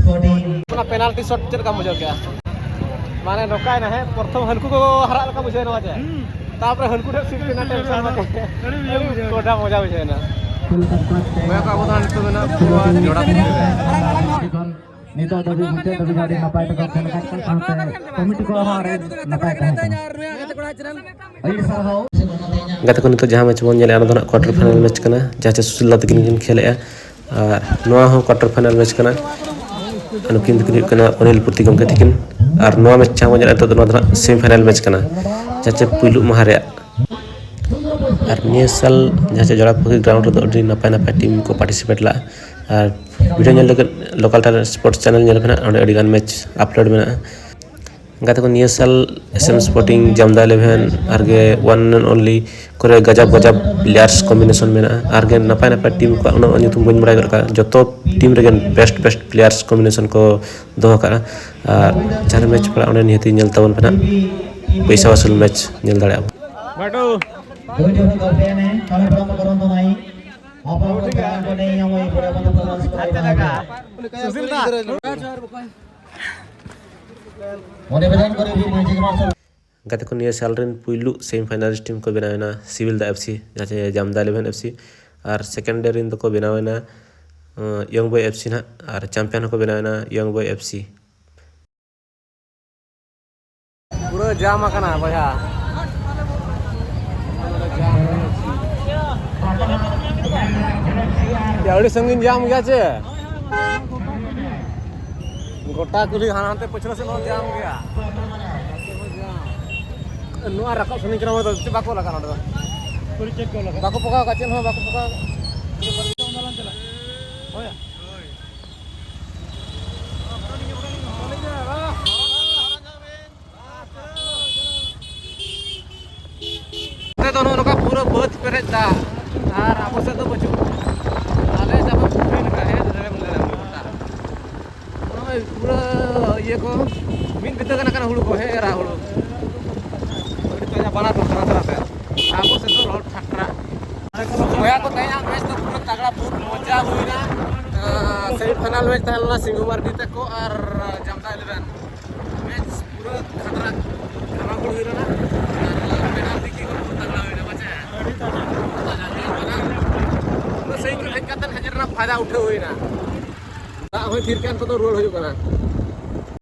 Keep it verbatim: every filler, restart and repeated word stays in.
ᱚᱱᱟ ᱯᱮᱱᱟᱞᱴᱤ ᱥᱚᱴ ᱪᱮᱫ ᱞᱮᱠᱟᱢ ᱵᱩᱡᱷᱟᱹᱣ ᱠᱮᱜᱼᱟ? ᱢᱟᱱᱮ ᱱᱚᱝᱠᱟᱭᱮᱱᱟ, ᱦᱮᱸ, ᱯᱨᱚᱛᱷᱚᱢ ᱦᱟᱹᱱᱠᱩ ᱠᱚ ᱦᱟᱨᱟᱜ ᱞᱮᱠᱟ ᱵᱩᱡᱷᱟᱹᱣ ᱮᱱᱟ, ᱪᱮ? ᱛᱟᱯᱚᱨᱮ ᱦᱟᱹᱱᱠᱩ ᱴᱷᱮᱱ ᱥᱤᱴ ᱨᱮᱱᱟᱜ ᱴᱮᱱᱥᱚᱱ ᱵᱟᱝ᱾ ᱟᱹᱰᱤ ᱠᱚᱰᱟ ᱢᱚᱡᱟ ᱵᱩᱡᱷᱟᱹᱣ ᱮᱱᱟ᱾ ᱵᱚᱭᱦᱟ ᱠᱚ, ᱟᱵᱚ ᱫᱚ ᱱᱤᱛᱚᱜ ᱢᱮᱱᱟᱜ ᱠᱚᱣᱟ ᱡᱚᱲᱟ ᱯᱩᱠᱷᱨᱤ ᱨᱮ᱾ ᱱᱤᱛᱚᱜ ᱫᱷᱟᱹᱵᱤᱡ ᱢᱩᱪᱟᱹᱫ ᱫᱷᱟᱹᱵᱤᱡ ᱟᱹᱰᱤ ᱱᱟᱯᱟᱭ ᱛᱮᱠᱚ ᱠᱷᱮᱞ ᱟᱠᱟᱫ ᱠᱚᱣᱟ, ᱥᱟᱶᱛᱮ ᱠᱚᱢᱤᱴᱤ ᱠᱚᱣᱟᱜ ᱦᱚᱸ ᱟᱹᱰᱤ ᱱᱟᱯᱟᱭ ᱛᱟᱦᱮᱸ ᱠᱟᱱᱟ᱾ ᱟᱹᱰᱤ ᱥᱟᱨᱦᱟᱣ᱾ ᱜᱟᱛᱮ ᱠᱚ, ᱱᱤᱛᱚᱜ ᱡᱟᱦᱟᱸ ᱢᱮᱪ ᱵᱚᱱ ᱧᱮᱞᱮᱜᱼᱟ, ᱚᱱᱟ ᱫᱚ ᱱᱟᱜ ᱠᱚᱣᱟᱴᱟᱨ ᱯᱷᱟᱭᱱᱟᱞ ᱢᱮᱪ ᱠᱟᱱᱟ, ᱡᱟᱦᱟᱸ ᱪᱮ ᱥᱩᱥᱤᱞ ᱫᱟ ᱛᱟᱹᱠᱤᱱ ᱠᱤᱱ ᱠᱷᱮᱞᱮᱜᱼᱟ᱾ ᱟᱨ ᱱᱚᱣᱟ ᱦᱚᱸ ᱠᱚᱣᱟᱴᱟᱨ ᱯᱷᱟᱭᱱᱟᱞ ᱢᱮᱪ ᱠᱟᱱᱟ᱾ ᱟᱨ ᱱᱩᱠᱤᱱ ᱫᱚᱠᱤᱱ ᱦᱩᱭᱩᱜ ᱠᱟᱱᱟ ᱚᱱᱤᱞ ᱯᱩᱛᱤ ᱜᱚᱢᱠᱮ ᱛᱟᱹᱠᱤᱱ᱾ ᱟᱨ ᱱᱚᱣᱟ ᱢᱮᱪ ᱡᱟᱦᱟᱸ ᱵᱚᱱ ᱧᱮᱞᱮᱜᱼᱟ, ᱱᱤᱛᱚᱜ ᱫᱚ ᱱᱚᱣᱟ ᱫᱚ ᱱᱟᱜ ᱥᱮᱢᱤ ᱯᱷᱟᱭᱱᱟᱞ ᱢᱮᱪ ᱠᱟᱱᱟ, ᱡᱟᱦᱟᱸ ᱪᱮ ᱯᱩᱭᱞᱩ ᱢᱟᱦᱟ ᱨᱮᱭᱟᱜ᱾ ᱟᱨ ᱱᱤᱭᱟᱹ ᱥᱟᱞ ᱡᱟᱦᱟᱸ ᱪᱮ ᱡᱚᱲᱟ ᱯᱩᱠᱷᱨᱤ ᱜᱨᱟᱣᱩᱱᱰ ᱨᱮᱫᱚ ᱟᱹᱰᱤ ᱱᱟᱯᱟᱭ ᱱᱟᱯᱟᱭ ᱴᱤᱢ ᱠᱚ ᱯᱟᱨᱴᱤᱥᱤᱯᱮᱴ ᱞᱟᱜᱼᱟ᱾ ᱟᱨ ᱵᱷᱤᱰᱤᱭᱳ ᱧᱮᱞ ᱞᱟᱹᱜᱤᱫ ᱞᱳᱠᱟᱞ ᱴᱟᱭᱤᱢ ᱥᱯᱳᱨᱴᱥ ᱪᱮᱱᱮᱞ ᱧᱮᱞ ᱯᱮ ᱱᱟᱜ, ᱚᱸᱰᱮ ᱟᱹᱰᱤ ᱜᱟᱱ ᱢᱮᱪ ᱟᱯᱞᱳᱰ ᱢᱮᱱᱟᱜᱼᱟ᱾ ᱜᱟᱛᱮ ᱠᱚ, ᱱᱤᱭᱟᱹ ᱥᱟᱞ ᱮᱥ ᱮᱢ ᱥᱯᱳᱨᱴᱤᱝ, ᱡᱟᱢᱫᱟ ᱤᱞᱮᱵᱷᱮᱱ ᱟᱨ ᱜᱮ ᱚᱣᱟᱱ ᱮᱱᱰ ᱚᱱᱞᱤ ᱠᱚᱨᱮ ᱜᱟᱡᱟᱵ ᱜᱟᱡᱟᱵ ᱯᱞᱮᱭᱟᱨᱥ ᱠᱚᱢᱵᱤᱱᱮᱥᱚᱱ ᱢᱮᱱᱟᱜᱼᱟ᱾ ᱟᱨ ᱜᱮ ᱱᱟᱯᱟᱭ ᱱᱟᱯᱟᱭ ᱴᱤᱢ ᱠᱚᱣᱟᱜ ᱩᱱᱟᱹᱜ ᱧᱩᱛᱩᱢ ᱵᱟᱹᱧ ᱵᱟᱲᱟᱭ ᱜᱚᱫ ᱠᱟᱜᱼᱟ᱾ ᱡᱚᱛᱚ ᱴᱤᱢ ᱨᱮᱜᱮ ᱵᱮᱥᱴ ᱵᱮᱥᱴ ᱯᱞᱮᱭᱟᱨᱥ ᱠᱚᱢᱵᱤᱱᱮᱥᱚᱱ ᱠᱚ ᱫᱚᱦᱚ ᱠᱟᱜᱼᱟ᱾ ᱟᱨ ᱡᱟᱦᱟᱸ ᱨᱮ ᱢᱮᱪ ᱯᱟᱲᱟᱜᱼᱟ, ᱚᱸᱰᱮ ᱱᱤᱦᱟᱹᱛ ᱧᱮᱞ ᱛᱟᱵᱚᱱ ᱯᱮ ᱱᱟᱜ, ᱯᱚᱭᱥᱟ ᱣᱟᱥᱩᱞ ᱢᱮᱪ ᱧᱮᱞ ᱫᱟᱲᱮᱭᱟᱜᱼᱟ ᱵᱚᱱ᱾ ᱵᱟᱹᱴᱩ᱾ ᱥᱩᱥᱤᱞ ᱫᱟ᱾ ᱜᱟᱛᱮ ᱠᱚ, ᱱᱤᱭᱟᱹ ᱥᱟᱞ ᱨᱮᱱ ᱯᱩᱭᱞᱩ ᱥᱮᱢᱤ ᱯᱷᱟᱭᱱᱟᱞᱤᱥᱴ ᱴᱤᱢ ᱠᱚ ᱵᱮᱱᱟᱣ ᱮᱱᱟ ᱥᱤᱵᱤᱞ ᱫᱟ ᱮᱯᱷ ᱥᱤ, ᱡᱟᱦᱟᱸ ᱪᱮ ᱡᱟᱢᱫᱟ ᱤᱞᱮᱵᱷᱮᱱ ᱮᱯᱷ ᱥᱤ, ᱟᱨ ᱥᱮᱠᱮᱱᱰ ᱨᱮᱱ ᱫᱚᱠᱚ ᱵᱮᱱᱟᱣ ᱮᱱᱟ, ᱟᱸ, ᱤᱭᱚᱝ ᱵᱚᱭ ᱮᱯᱷ ᱥᱤ ᱱᱟᱦᱟᱜ, ᱟᱨ ᱪᱟᱢᱯᱤᱭᱟᱱ ᱦᱚᱸᱠᱚ ᱵᱮᱱᱟᱣ ᱮᱱᱟ ᱤᱭᱚᱝ ᱵᱚᱭ ᱮᱯᱷ ᱥᱤ᱾ ᱯᱩᱨᱟᱹ ᱡᱟᱢ ᱟᱠᱟᱱᱟ ᱵᱚᱭᱦᱟ᱾ ᱭᱟ, ᱟᱹᱰᱤ ᱥᱟᱺᱜᱤᱧ ᱡᱟᱢ ᱜᱮᱭᱟ ᱪᱮ? ᱜᱚᱴᱟ ᱠᱩᱞᱦᱤ ᱦᱟᱱᱟ ᱦᱟᱱᱛᱮ ᱯᱟᱹᱪᱷᱞᱟᱹ ᱥᱮᱫ ᱦᱚᱸ ᱡᱟᱢ ᱜᱮᱭᱟ᱾ ᱱᱚᱣᱟ ᱨᱟᱠᱟᱵ ᱥᱟᱺᱜᱤᱧ ᱠᱟᱱᱟ, ᱪᱮᱫ ᱵᱟᱠᱚ ᱞᱟᱜᱟᱜᱼᱟ ᱱᱚᱰᱮ ᱫᱚ? ᱵᱟᱠᱚ ᱯᱚᱠᱟᱣ ᱠᱟᱜ, ᱪᱮᱫ ᱦᱚᱸ ᱵᱟᱠᱚ ᱯᱚᱠᱟᱣ ᱠᱟᱜ᱾ ᱱᱚᱛᱮ ᱫᱚ ᱱᱚᱜᱼᱚ ᱱᱚᱝᱠᱟ ᱯᱩᱨᱟᱹ ᱵᱟᱹᱫᱽ ᱯᱮᱨᱮᱡ ᱫᱟᱜ, ᱟᱨ ᱟᱵᱚ ᱥᱮᱫ ᱫᱚ ᱵᱟᱹᱪᱩᱜ᱾ ᱟᱞᱮ ᱡᱟᱵᱟ ᱯᱩᱠᱷᱨᱤ ᱞᱮᱠᱟ ᱦᱮᱡ ᱞᱮᱨᱮᱢ ᱞᱮᱨᱮᱢ ᱜᱚᱴᱟ᱾ ᱱᱚᱜᱼᱚᱭ ᱯᱩᱨᱟᱹ ᱤᱭᱟᱹ ᱠᱚ ᱢᱤᱫ ᱵᱤᱛᱟᱹ ᱜᱟᱱ ᱟᱠᱟᱱᱟ ᱦᱩᱲᱩ ᱠᱚ, ᱦᱮᱸ, ᱮᱨᱟ ᱦᱩᱲᱩ᱾ ᱟᱹᱰᱤ ᱛᱟᱡᱟ ᱵᱟᱱᱟᱨ ᱫᱚ ᱛᱟᱨᱟ ᱛᱟᱨᱟ ᱛᱮ᱾ ᱟᱵᱚ ᱥᱮᱫ ᱫᱚ ᱨᱚᱦᱚᱲ ᱴᱷᱟᱴᱨᱟ᱾ ᱵᱚᱭᱦᱟ ᱠᱚ, ᱛᱮᱦᱮᱧᱟᱜ ᱢᱮᱪ ᱫᱚ ᱯᱩᱨᱟᱹ ᱛᱟᱜᱲᱟ, ᱵᱚᱦᱩᱛ ᱢᱚᱡᱟ ᱦᱩᱭᱱᱟ᱾ ᱛᱚ, ᱢᱮᱪ ᱛᱟᱦᱮᱸ ᱞᱮᱱᱟ ᱥᱤᱝᱦᱩ ᱢᱟᱨᱰᱤ ᱛᱟᱠᱚ ᱟᱨ ᱡᱟᱢᱛᱟ ᱤᱞᱮᱵᱷᱮᱱ᱾ ᱢᱮᱪ ᱯᱩᱨᱟᱹ ᱠᱷᱟᱛᱨᱟ, ᱠᱷᱟᱛᱨᱟ ᱜᱳᱞ ᱦᱩᱭ ᱞᱮᱱᱟ᱾ ᱟᱨ ᱯᱮᱱᱟᱞᱴᱤ ᱠᱤᱠ ᱦᱚᱸ ᱯᱩᱨᱟᱹ ᱛᱟᱜᱲᱟ ᱦᱩᱭᱱᱟ, ᱯᱟᱪᱮ? ᱩᱱᱟᱹᱜ ᱥᱟᱺᱜᱤᱧ ᱠᱷᱚᱱ ᱦᱮᱡ ᱠᱟᱛᱮ ᱦᱮᱡ ᱨᱮᱱᱟᱜ ᱯᱷᱟᱭᱫᱟ ᱩᱴᱷᱟᱹᱣ ᱦᱩᱭᱱᱟ᱾ ᱫᱟᱜ ᱦᱚᱸᱭ ᱛᱷᱤᱨ ᱠᱟᱱ ᱛᱮᱫᱚ ᱨᱩᱣᱟᱹᱲ ᱦᱩᱭᱩᱜ ᱠᱟᱱᱟ᱾